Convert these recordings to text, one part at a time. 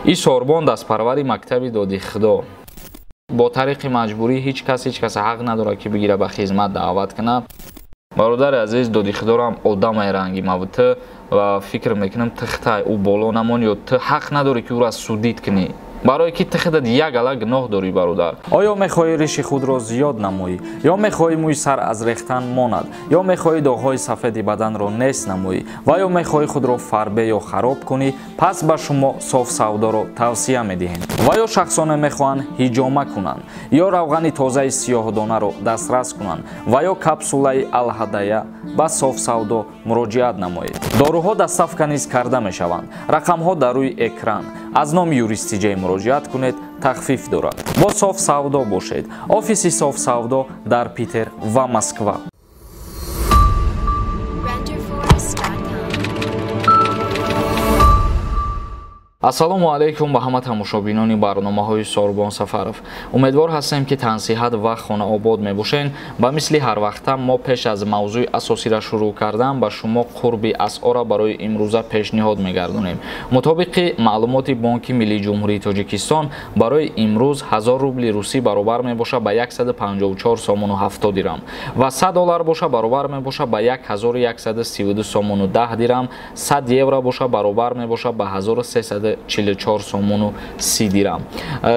Ин сорбон дастпарвари мактаби доди худо. Бо тариқи маҷбурӣ ҳеҷ кас ҳеҷ каса ҳақ надорад, ки бигира ба хизмат даъват кунад. Бародари азиз, доди худорам одамай ранги маву ту ва фикр мекунам тихтай ӯ боло намон ё ту ҳақ надорӣ, ки ӯро судит кунӣ, барое ки ту худат як ала гуноҳ дорӣ, бародар. Оё мехоҳӣ риши худро зиёд намоӣ, ё мехоҳӣ мӯи сар аз рехтан монад, ё мехоҳӣ доғҳои сафеди баданро нест намоӣ ва ё мехоҳӣ худро фарбе ё хароб кунӣ? Пас ба шумо Соф Савдоро тавсия медиҳем. Ва ё шахсоне мехоҳанд ҳиҷома кунанд, ё равғани тозаи сиёҳдонаро дастрас кунанд ва ё капсулаи Алҳадая, ба Соф Савдо муроҷиат намоед. Доруҳо доставка низ карда мешаванд. Рақамҳо дар рӯи экран. Аз номи Юристиҷай муроҷиат кунед, тахфиф дорад. Бо Соф Савдо бошед. Офиси Соф Савдо дар Питер ва Москва. Renderforest.com. Ассалому алайкум ба ҳама тамошобинони барномаҳои Сорбон Сафаров. Умедвор ҳастем, ки тансиҳат ва хонаобод мебошед. Ба мисли ҳар вақта мо пеш аз мавзӯи асосиро шурӯъ кардан ба шумо қурби асъорро барои имрӯза пешниҳод мегардонем. Мутобиқи маълумоти Бонки Миллии Ҷумҳурии Тоҷикистон, барои имрӯз 1000 рубли русӣ баробар мебошад ба 154 сомону 70 дирам ва 100 доллар боша баробар мебошад ба 1132 сомону 10 дирам, 100 евро боша баробар мебошад ба 1344 сомону 30 дирам.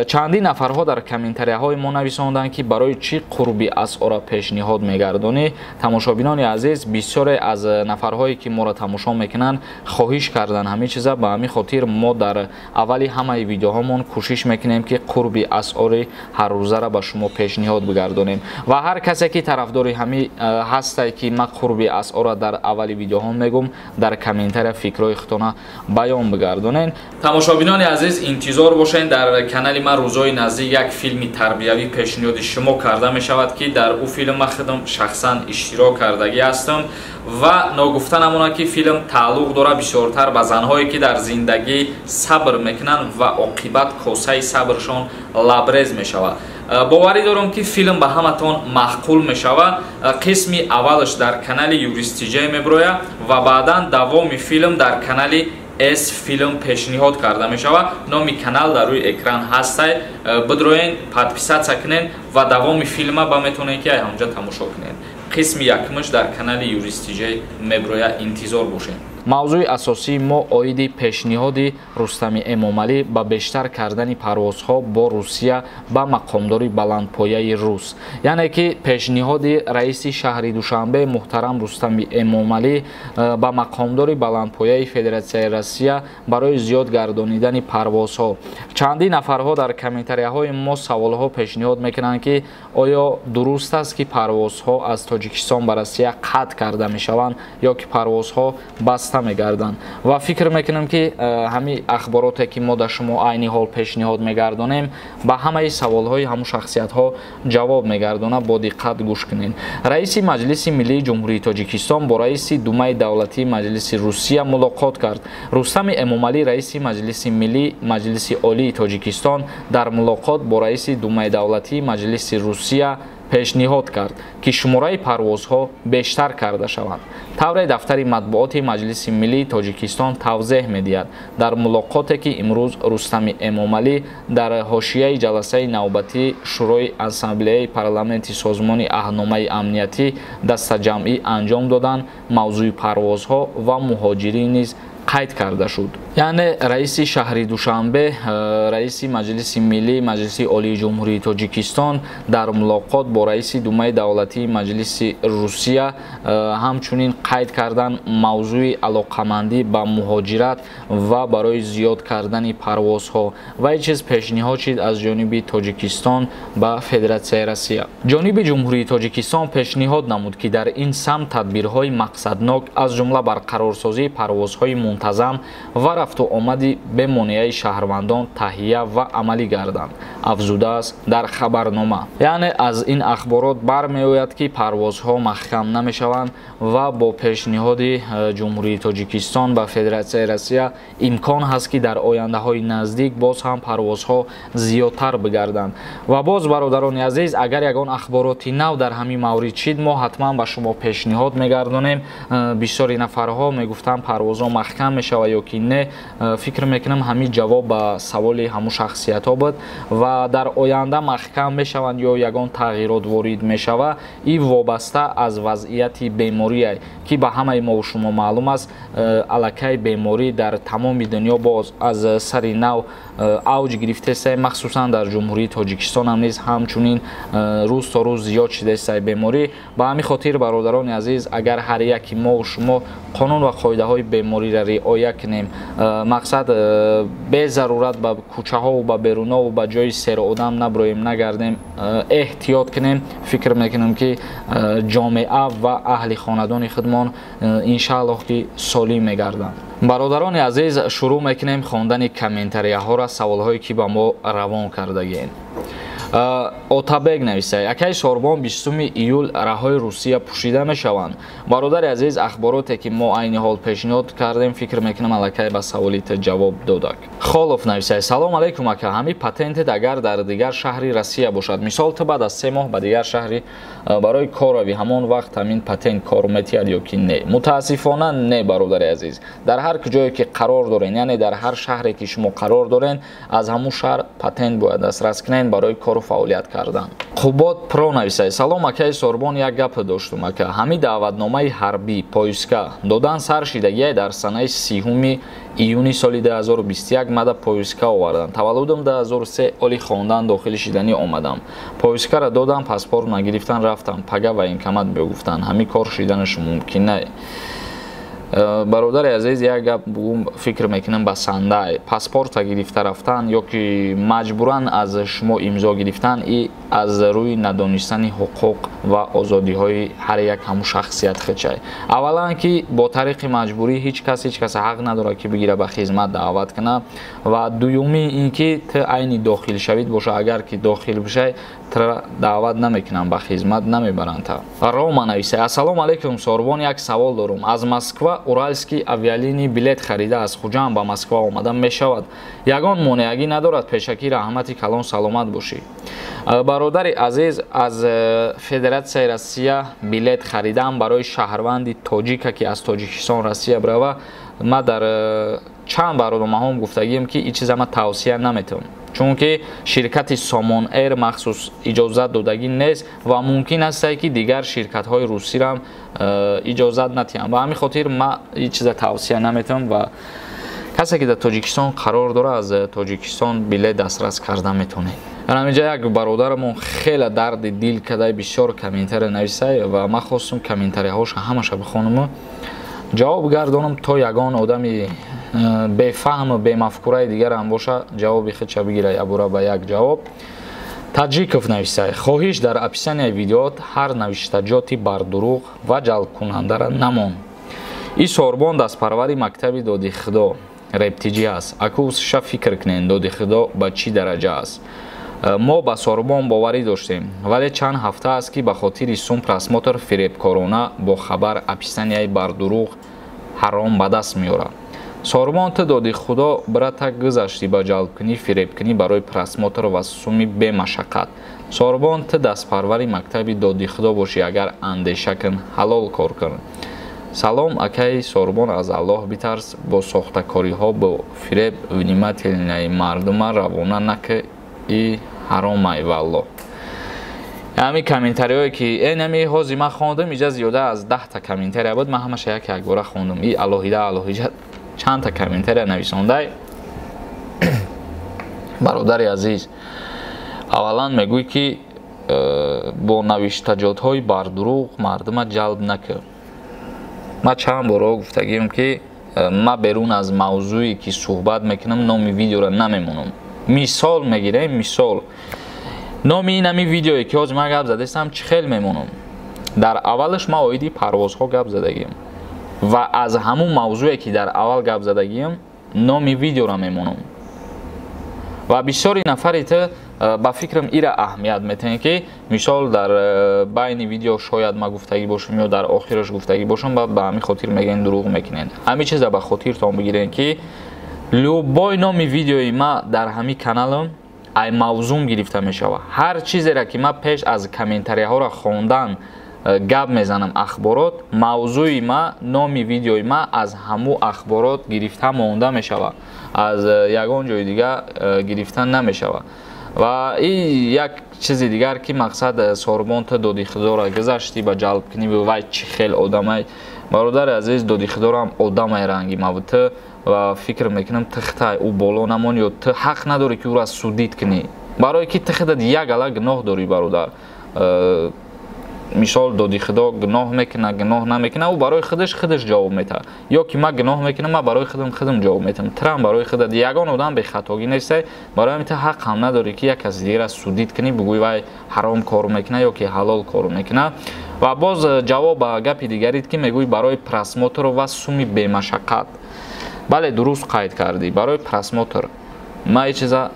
Чандин нафарҳо дар комментарияҳои мо нависонданд, ки барои чӣ қурби асъорро пешниҳод мегардонӣ. Тамошобинони азиз, бисёре аз нафарҳое, ки моро тамошо мекунанд, хоҳиш карданд ҳамин чиза. Ба ҳамин хотир мо дар аввали ҳамаи видеоҳомон кӯшиш мекунем, ки қурби асъори ҳаррӯзаро ба шумо пешниҳод бигардонем ва ҳар касе, ки тарафдори ҳамин ҳастае, ки ман қурби асъорро дар аввали видеоҳом мегӯм, дар комментария фикрҳои худтона баён бигардонед. Тамошобинони азиз, интизор бошед, дар канали ман рӯзҳои наздик як филми тарбиявӣ пешниҳоди шумо карда мешавад, ки дар ӯ филм ман худам шахсан иштирок кардагӣ ҳастам ва ногуфта намонад, ки филм тааллуқ дорад бисёртар ба занҳое, ки дар зиндагӣ сабр мекунанд ва оқибат косаи сабршон лабрез мешавад. Боварӣ дорам, ки филм ба ҳаматон маъқул мешавад. Қисми аввалаш дар канали Юристиҷай мебирояд ва баъдан давоми филм дар канали С Филм пешниҳод карда мешавад. Номи канал дар рӯи экран ҳастай, бидроен, подписаться кунед ва давоми филма ба метавонед, ки ҳамҷа тамошо кунед. Қисми якумаш дар канали Юристиҷай мебирояд, интизор бошед. Мавзӯи асосии мо оиди пешниҳоди Рустами Эмомалӣ ба бештар кардани парвозҳо бо Русия ба мақомдори баландпояи рус, яъне ки пешниҳоди раиси шаҳри Душанбе муҳтарам Рустами Эмомалӣ ба мақомдори баландпояи Федератсияи Россия барои зиёд гардонидани парвозҳо. Чандин нафарҳо дар комментарияҳои мо саволҳо пешниҳод мекунанд, ки оё дуруст аст, ки парвозҳо аз Тоҷикистон ба Россия қатъ карда мешаванд ё ки парвозҳо баста мегарданд. Ва фикр мекунам, ки ҳамин ахбороте, ки мо дар шумо айни ҳол пешниҳод мегардонем, ба ҳамаи саволҳои ҳамун шахсиятҳо ҷавоб мегардонад. Бо диққат гӯш кунед. Раиси Маҷлиси Миллии Ҷумҳурии Тоҷикистон бо раиси Думаи давлатии Маҷлиси Русия мулоқот кард. Рустами Эмомалӣ, раиси Маҷлиси Миллӣ Маҷлиси Олии Тоҷикистон, дар мулоқот бо раиси Думаи давлатии Маҷлиси Русия пешниҳод кард, ки шумораи парвозҳо бештар карда шаванд. Тавре дафтари матбуоти Маҷлиси Миллии Тоҷикистон тавзеҳ медиҳад, дар мулоқоте, ки имрӯз Рустами Эмомалӣ дар ҳошияи ҷаласаи навбатии Шӯрои Ассамблеяи Парламенти Созмони Аҳдномаи Амниятӣ дастаҷамъӣ анҷом доданд, мавзӯи парвозҳо ва муҳоҷирӣ низ қайд карда шуд. Яъне раиси шаҳри Душанбе, раиси Маҷлиси Миллӣ Маҷлиси Олии Ҷумҳурии Тоҷикистон дар мулоқот бо раиси Думаи давлатии Маҷлиси Русия ҳамчунин қайд кардан мавзӯи алоқамандӣ ба муҳоҷират ва барои зиёд кардани парвозҳо ва ин чиз пешниҳод шид аз ҷониби Тоҷикистон ба Федератсияи Россия. Ҷониби Ҷумҳурии Тоҷикистон пешниҳод намуд, ки дар ин самт тадбирҳои мақсаднок, аз ҷумла барқарорсозии парвозҳои мунтазам ва рафту омади бемонеаи шаҳрвандон таҳия ва амалӣ гарданд, афзудааст дар хабарнома. Яъне аз ин ахборот бармеояд, ки парвозҳо маҳкам намешаванд ва бо пешниҳоди Ҷумҳурии Тоҷикистон ба Федератсияи Россия имкон ҳаст, ки дар ояндаҳои наздик боз ҳам парвозҳо зиёдтар бигарданд. Ва боз, бародарони азиз, агар ягон ахбороти нав дар ҳамин маврид шид, мо ҳатман ба шумо пешниҳод мегардонем. Бисёри нафарҳо мегуфтанд, парвозҳо маҳкам мешавад ё ки не. Фикр мекунам, ҳамин ҷавоб ба саволи ҳамун шахсиятҳо буд. Ва дар оянда маҳкам мешаванд ё ягон тағйирот ворид мешава, и вобаста аз вазъияти беморие, ки ба ҳамаи мову шумо маълум аст. Аллакай беморӣ дар тамоми дунё боз аз сари нав авҷ гирифтеста, махсусан дар Ҷумҳурии Тоҷикистон ҳам низ ҳамчунин рӯз то рӯз зиёд шудааста беморӣ. Ба ҳамин хотир, бародарони азиз, агар ҳар яки мову шумо қонун ва қоидаҳои бемориро риоя кунем, мақсад, безарурат ба кӯчаҳову ба берунову ба ҷои серодам наброем, нагардем, эҳтиёт кунем, фикр мекунем, ки ҷомеа ва аҳли хонадони худмон, иншааллоҳ, ки солим мегарданд. Бародарони азиз, шурӯъ мекунем хондани комментарияҳоро, саволҳое, ки ба мо равон кардагиен. Отабек нависай: «Акаи Сорбон, 20 июл раҳои Русия пӯшида мешаванд?» Бародари азиз, ахбороте, ки мо айни ҳол пешниҳод кардем, фикр мекунам, аллакай ба саволите ҷавоб додак. Холов нависай: «Салом алайкум, ака. Ҳами патентет агар дар дигар шаҳри Россия бошад, мисол, ту баъд аз 3 моҳ ба дигар шаҳри барои кор равӣ, ҳамон вақт ҳамин патент кор метиҳад ё ки не?» Мутаассифона, не, бародари азиз. Дар ҳар ҷое ки қарор дорен, яъне дар ҳар шаҳре ки шумо қарор дорен, аз ҳамун шаҳр патент бояд дастрас кунен барои кору фаъолият кардан. Қубод Про нависай: «Салом, акаи Сорбон. Як гап доштум, ака. Ҳами даъватномаи ҳарбӣ, повестка додан сар шидагиай. Дар санаи 30 июни соли 2021 мада повестка оварданд. Таваллудам 2003, оли хондан дохили шиданӣ омадам. Повесткара додам, паспорт нагирифтан, рафтам, пага военкомат бигуфтанд. Ҳами кор шиданаш мумкин не?» Бародари азиз, як гап бугум, фикр мекунам, басандай паспорта гирифта рафтан ё ки маҷбуран аз шумо имзо гирифтан, и аз рӯи надонистани ҳуқуқ ва озодиҳои ҳар як ҳамун шахсият хечай. Аввалан, ки бо тариқи маҷбурӣ ҳеҷ кас ҳеҷ каса ҳақ надорад, ки бигира, ба хизмат даъват кунад. Ва дуюми ин ки ту айни дохилшавид боша, агар ки дохил бишай, тура даъват намекунанд, ба хизмат намебаранд. Та Рома нависа: «Ассалому алайкум, Сорбон. Як савол дорум. Аз Москва Уральский авиалиний билет харида, аз Хуҷанд ба Москва омада мешавад? Ягон монеагӣ надорад? Пешакӣ раҳмати калон, саломат бошӣ». Бародари азиз, аз Федератсияи Россия билет харидан барои шаҳрванди тоҷика, ки аз Тоҷикистон Россия бирава, ма дар чанд барномаҳом гуфтагием, ки ин чиза ма тавсия наметавонам, чунки ширкати Сомон Эйр махсус иҷозат додагӣ нест ва мумкин астае, ки дигар ширкатҳои русиам иҷозат натиҳанд. Ба ҳамин хотир ма ин чиза тавсия наметавонам ва касе, ки дар Тоҷикистон қарор дорад, аз Тоҷикистон билет дастрас карда метавонед. Ҳаминҷа як бародарамон хеле дарди дил кадай, бисёр комментария нависай ва ман хостум комментарияҳоша ҳамаша бихонаму ҷавоб гардонам, то ягон одами бефаҳму бемафкураи дигарам боша, ҷавоби худша бигира ябура ба як ҷавоб. Таҷиков нависай: «Хоҳиш, дар описанияи видеот ҳар навиштаҷоти бардурӯғ ва ҷалбкунандара намон. И Сорбон дастпарвари мактаби Доди Худо рептиҷӣ аст. Акӯша фикр кунен, Доди Худо ба чӣ дараҷа аст. Мо ба Сорбон боварӣ доштем, вале чанд ҳафта аст, ки ба хотири сум, просмотр, фиребкорона бо хабар, описанияи бардурӯғ ҳаром ба даст меорад. Сорбон, ту Доди Худо брата гузаштӣ ба ҷалбкунӣ, фиребкунӣ барои просмотр ва суми бемашаққат. Сорбон, ту дастпарвари мактаби Доди Худо бошӣ, агар андеша кун, ҳалол кор кун. Салом, акаи Сорбон, аз Аллоҳ битарс, бо сохтакориҳо, бо фиреб внимательнаи мардума равона нака, и ҳаромай, валлоҳ». Ҳамин комментариҳое, ки энами ҳозир ман хондам, иҷа зиёда аз 10та комментария буд. Ман ҳамаша як якбора хондум. И алоҳида алоҳида чандта комментария нависондай. Бародари азиз, аввалан мегӯй, ки бо навиштаҷотҳои бардурӯғ мардума ҷалб накар. Ман чанд борҳо гуфтагием, ки ман берун аз мавзӯе, ки суҳбат мекунам, номи видеоро намемонам. Мисол мегирем, мисол, номи ин ҳами видеое, ки ҳозир ман гап задастам, чӣ хел мемонам? Дар аввалаш ман оиди парвозҳо гап задагием ва аз ҳамун мавзӯе, ки дар аввал гап задагием, номи видеоро мемонам. Ва бисёри нафари ту ба фикрам ира аҳамият метаҳем, ки мисол дар байни видео шояд ма гуфтагӣ бошам ё дар охираш гуфтагӣ бошам, баъд ба ҳамин хотир мегӯен, дурӯғ мекунед. Ҳамин чиза ба хотиртон бигирем, ки любой номи видеои ма дар ҳамин каналам ай мавзум гирифта мешавад. Ҳар чизеро, ки ман пеш аз комментарияҳоро хондан Гап мезанам ахборот, мавзӯи ма, номи видеои ма аз ҳаму ахборот гирифта монда мешавад, аз ягон ҷои дига гирифта намешавад. Ва и як чизи дигар ки мақсад Сорбон ту доди худоро гузаштӣ ба ҷалб кунӣ, вай чӣ хел одамай. Бародари азиз, доди худорам одамай ранги маву ту, ва фикр мекунам ту хитай ӯ боло намон ё ту ҳақ надорӣ ки ӯро судид кунӣ, барое ки ту худат як ала гуноҳ дорӣ бародар. Мисол доди худо гуноҳ мекуна, гуноҳ намекуна, ӯ барои худаш худаш ҷавоб метаҳад, ё ки ман гуноҳ мекунам, ман барои худам худам ҷавоб метаҳам. Трам барои худат ягон одам бехатогӣ нестай, барои ҳамин ту ҳақ ҳам надорӣ ки як каси дигарро судид кунӣ, бугӯӣ вай ҳаром кор мекуна ё ки ҳалол кор мекуна. Ва боз ҷавоб ба гапи дигарит ки мегӯӣ барои просмотр ва суми бемашаққат. Бале, дуруст қайд кардӣ, барои просмотр. Ман ин чиза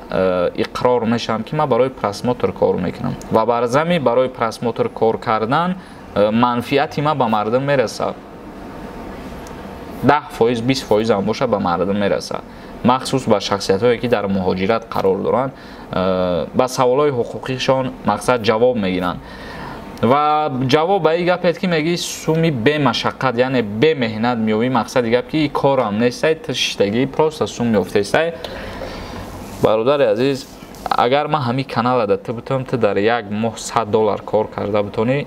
иқрор мешавам ки ман барои просмотр кор мекунам ва бар зами барои просмотр кор кардан манфиати ман ба мардум мерасад. 10% 20% ҳам боша ба мардум мерасад, махсус ба шахсиятҳое ки дар муҳоҷират қарор доранд, ба саволҳои ҳуқуқишон мақсад ҷавоб мегиранд. Ва ҷавоб ба ин гапет ки мегӣ суми бемашаққат, яъне бемеҳнат меёбӣ, мақсади гап ки ин корам нестай, ту шиштагӣ просто сум ёфтестай. Бародари азиз, агар ман ҳамин канала да ту бутам, ту дар як моҳ $100 кор карда бутонӣ,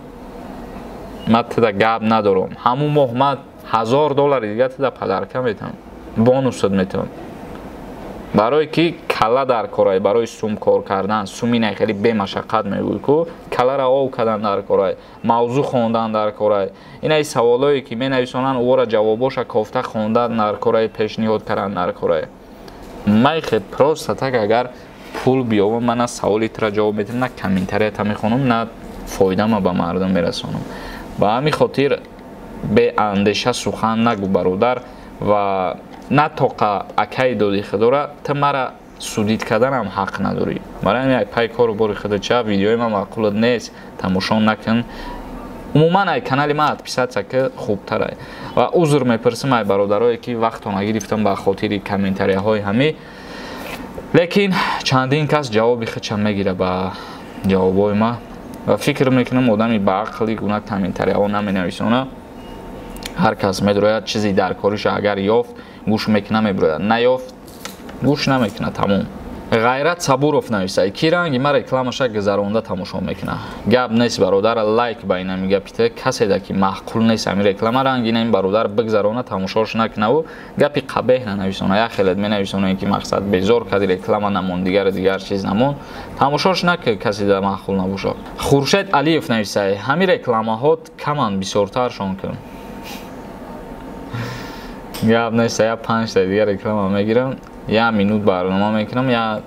ман туда гап надорам. Ҳамун моҳ ман $1000 дига туда падарка метавам, бонусат метавам. Барое ки кала дар корай, барои сум кор кардан, суми не хеле бемашаққат мегӯй ку, калара ов кардан дар корай, мавзӯъ хондан дар корай. Инаи саволое ки менависонанд, ӯро ҷавобоша кофта хондан дар корай, пешниҳод кардан дар корай. Ман хе просто так агар пул биёвам, ман на саволи тура ҷавоб метавам, на комментарията мехонам, на фоидама ба мардум мерасонам. Ба ҳамин хотир беандеша сухан нагӯ бародар, ва на тоқа акаи доди худора ту мара судид карданам ҳақ надорӣ. Барои ҳамин як пай кору бори худа ча, видеои ман маъқулат нест, тамошо накун. Умуман ай канали ман отписаться ки хубтарай. Ва узр мепурсам ай бародарое ки вақтро нагирифтам ба хотири комментарияҳои ҳамӣ, лекин чандин кас ҷавоби худша мегира ба ҷавобҳои ман ва фикр мекунам одами ба ақли гуна комментарияҳо наменависона. Ҳар кас медрояд чизи дар кориша агар ёфт гӯш мекуна, меброяд, наёфт гӯш намекуна, тамом. Ғайрат Сабуров нависад, ки ранги ма рекламаша гузаронда тамошо мекуна. Гап нест бародар, лайк ба инами гапите, каседа ки маъқул нест ҳамин реклама, ранги ин бародар бигзарона тамошош накунаву гапи қабеҳ нанависона. Як хелет менависона ки мақсад безор кади реклама намон, дигар дигар чиз намон, тамошош наки каседа маъқул набошад. Хуршед Алиев нависад, ҳамин рекламаҳо каманд, бисёртаршон кун. Гап нест, я 5 та дигар реклама мегирам, я минут барнома мекунам, я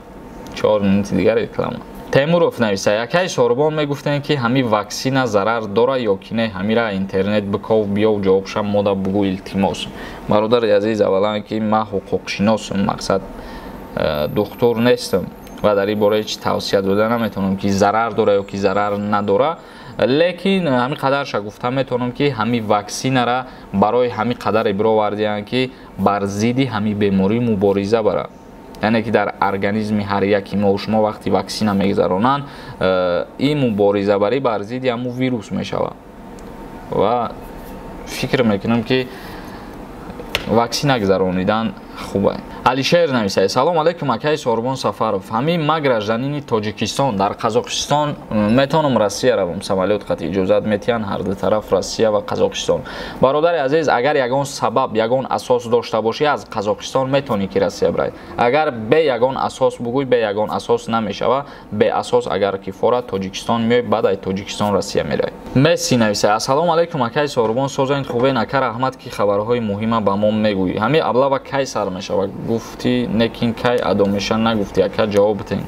4 минути дигар реклама. Темуров нависа, якай Сорбон мегуфтанд ки ҳами ваксина зарар дора ё ки не, ҳамира интернет биков биёв ҷавобша мода бугӯ илтимос. Бародари азиз, аввалан ки ман ҳуқуқшиносам, мақсад духтур нестам ва дар ин бора ҳеҷ тавсия дода наметавонам ки зарар дора ё ки зарар надора, лекин ҳамин қадарша гуфта метавонам ки ҳамин ваксинара барои ҳамин қадаре бировардианд ки бар зидди ҳамин беморӣ мубориза барад. Яъне ки дар организми ҳар яки мо шумо вақти ваксина мегузаронанд, ин муборизабарӣ бар зидди ҳамун вирус мешавад. Ва фикр мекунам ки ваксина гузаронидан хуб аст. Алишер нависад, салом алейкум акаи Сорбон Сафаров, ҳамин ма гражданини Тоҷикистон дар Қазоқистон метавонам Россия равам, самолёт қати иҷозат метиҳанд ҳар ду тараф Россия ва Қазоқистон. Бародари азиз, агар ягон сабаб, ягон асос дошта бошӣ, аз Қазоқистон метавонӣ ки Россия бирай. Агар бе ягон асос бугӯй, бе ягон асос намешава. Бе асос агар ки фора Тоҷикистон меой, баъд ай Тоҷикистон Россия мерай. Месси нависад, ассалому алейкум акаи Сорбон, созанд хубен ака, раҳмат ки хабарҳои муҳима ба мо мегӯӣ. Ҳамин аблава кай сар мешава? Гуфтӣ некин кай адо меша нагуфтӣ, ака ҷавоб битен.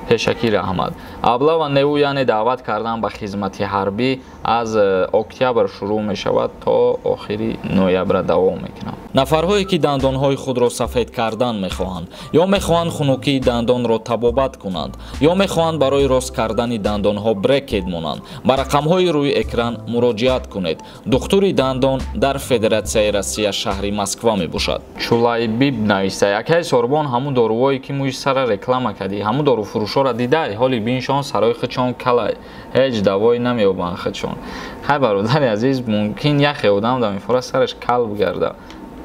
Пешакӣ раҳмат. Аблава неу, яъне даъват кардан ба хизмати ҳарбӣ аз октябр шурӯъ мешавад то охири ноябра давом мекунад. Нафарҳое ки дандонҳои худро сафед кардан мехоҳанд, ё мехоҳанд хунукии дандонро табобат кунанд, ё мехоҳанд барои рост кардани дандонҳо брекет монанд, ба рақамҳои рӯи экран муроҷиат кунед. Духтури дандон дар Федератсияи Россия шаҳри Москва мебошад. Чулайбиб нависта, якай Сорбон, ҳамун дорувое ки мӯи сара реклама кардӣ, ҳамун доруфурӯшо Мошора дидай, ҳоли биншон сарои худшон калай, ҳеҷ давое намеёбанд худшон. Хай бародари азиз, мумкин яхе одам дар мефора сараш кал бигарда.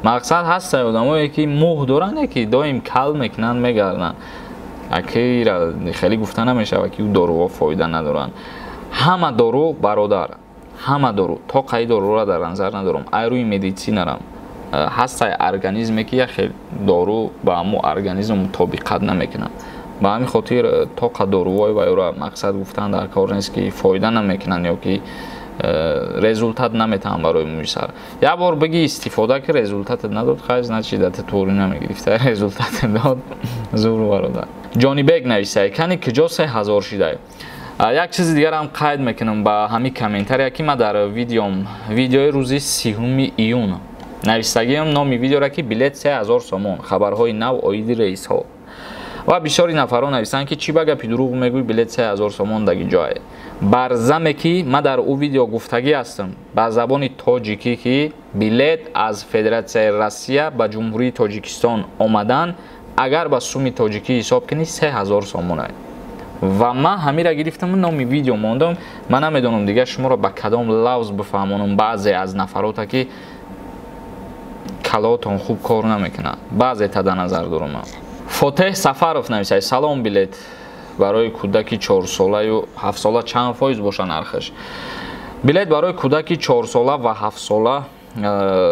Мақсад ҳастай одамое ки мӯҳ доранд, ки доим кал мекунанд, мегарданд. Акира хеле гуфта намешавад ки ӯ доруҳо фоида надоранд. Ҳама дору бародар, ҳама дору, то қай доруро дар назар надорам, ай рӯи медицинарам ҳастай организме ки яхе дору ба ҳамун организм мутобиқат намекунад. Ба ҳамин хотир тоқа доруҳои ва ёро мақсад гуфтан дар кор нест ки фоида намекунанд ё ки результат наметаҳанд барои мӯи сар. Як бор бигӣ истифода ки результатат надод, хай значит дата туғри намегирифта, результат дод зур бародар. Ҷонибек нависай, кани куҷо 3000 шидай? Як чизи дигарам қайд мекунам ба ҳамин комментария ки ман дар видеом, видеои рӯзи 30 июн навистагиам номи видеора ки билет 3000 сомон, хабарҳои нав оиди рейсҳо. Ва бисёри нафарон нависанд ки чӣ ба гапи дурӯғ мегӯй, билет 3000 сомон даги ҷое. Барзаме ки ман дар ӯ видео гуфтагӣ ҳастам ба забони тоҷикӣ ки билет аз Федератсияи Россия ба Ҷумҳурии Тоҷикистон омадан агар ба суми тоҷикӣ ҳисоб кунӣ 3000 сомонае. Ва ман ҳамира гирифтам номи видео мондам. Ман намедонам дигар шуморо ба кадом лавз бифаҳмонам. Баъзе аз нафарота ки калотон хуб кор намекунад, баъзе та дар назар дорам. Фотеҳ Сафаров нависад: салом, билет барои кӯдаки 4-солаю 7-сола чанд фоиз боша нархаш? Билет барои кӯдаки 4-сола ва 7-сола,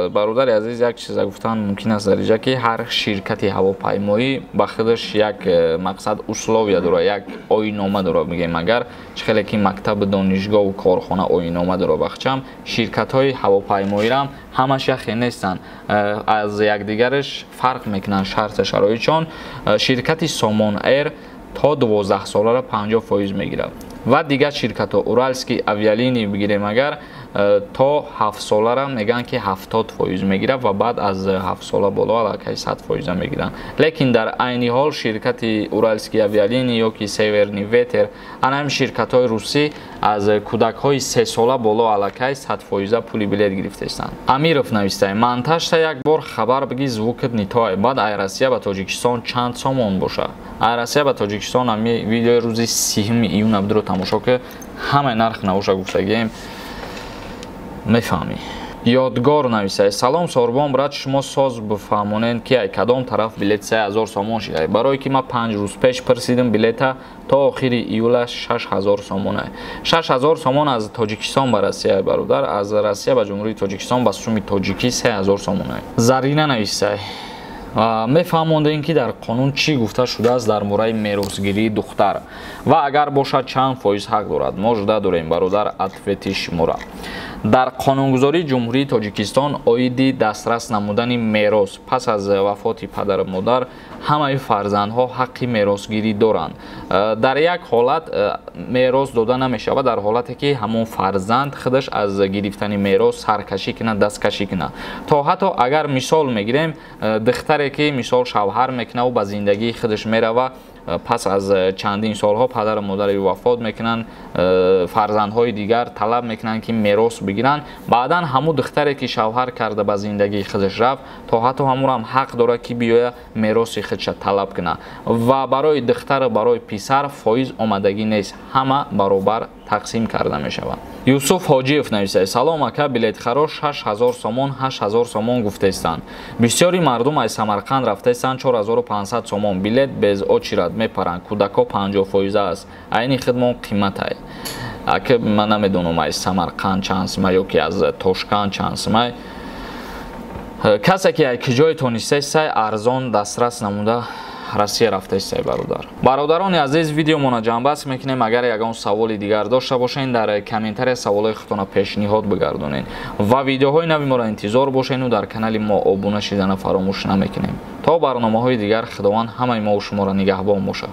бародари азиз, як чиза гуфтан мумкин аст дар инҷа ки ҳар ширкати ҳавопаймоӣ ба худаш як мақсад условия дорад, як оинома дорад. Мегӯем агар чӣ хеле ки мактабу донишгоҳу корхона оинома дорад, бахчам ширкатҳои ҳавопаймоирам ҳамаш яхе нестанд, аз якдигараш фарқ мекунанд шарту шароитшон. Ширкати Сомон Эйр то 12 соларо 50% мегирад ва дигар ширкатҳо Уральский авиалинии бигирем агар то 7 солара мегӯянд ки 70% мегирад ва баъд аз 7 сола боло аллакай 100% мегиранд. Лекин дар айни ҳол ширкати Уральский авиалинии ё ки Северный ветер, ана ҳамин ширкатҳои русӣ аз кӯдакҳои 3 сола боло аллакай 100% пули билет гирифтаистанд. Амиров навистае: манташта як бор хабар биги, звукат не той, баъд ай Россия ба Тоҷикистон чанд сомон боша? Ай Россия ба Тоҷикистон ҳами видеои рӯзи 30 июн абдуро тамошо ки ҳамаи нарх навоша гуфтагием, мефаҳмӣ. Ёдгор нависае: салом Сорбон брат, шумо соз бифаҳмонед ки ай кадом тараф билет 3000 сомон шидай? Барое ки ман 5 рӯз пеш пурсидим билета то охири июла 6000 сомонае. 6000 сомон аз Тоҷикистон ба Россия бародар, аз Россия ба Ҷумҳурии Тоҷикистон ба суми тоҷикӣ 3000 сомонае. Зарина нависае: мефаҳмондем ки дар қонун чӣ гуфта шудааст дар бораи меросгирии духтар ва агар бошад чанд фоиз ҳақ дорад? Мо жуда дорем бародар ответи шумора. Дар қонунгузории Ҷумҳурии Тоҷикистон оиди дастрас намудани мерос пас аз вафоти падару модар ҳамаи фарзандҳо ҳаққи меросгирӣ доранд. Дар як ҳолат мерос дода намешавад, дар ҳолате ки ҳамон фарзанд худаш аз гирифтани мерос саркашӣ кунад, дасткашӣ кунад. То ҳатто агар мисол мегирем, духтаре ки мисол шавҳар мекунаву ба зиндагии худаш мерава, пас аз чандин солҳо падару модари вафот мекунанд, фарзандҳои дигар талаб мекунанд ки мерос бигиранд. Баъдан ҳамун духтаре ки шавҳар карда ба зиндагии худаш рафт, то ҳатто ҳамонам ҳақ дорад ки биёя мероси худша талаб кунад. Ва барои духтару барои писар фоиз омадагӣ нест, ҳама баробар тақсим карда мешавад. Юсуф Ҳоҷиев нависад: салом ака, билетхаро 6000 сомон 8000 сомон гуфтаистанд. Бисёри мардум аз Самарқанд рафтаистанд 4500 сомон билет без очирад мепаранд, кӯдакҳо 50% аст, айни хидмон қиматай. Ака ман намедонам аз Самарқанд чанд сумай ё ки аз Тошканд чанд сумай. Касе ки аз киҷое тонистаистай арзон дастрас намуда Россия рафтаистай бародар. Бародарони азиз, видеомона ҷамъбаст мекунем. Агар ягон саволи дигар дошта бошед, дар комментария саволҳои худтонро пешниҳод бигардонед ва видеоҳои нави моро интизор бошеду дар канали мо обуна шидана фаромӯш намекунем. То барномаҳои дигар Худованд ҳамаи мову шуморо нигаҳбон бошад.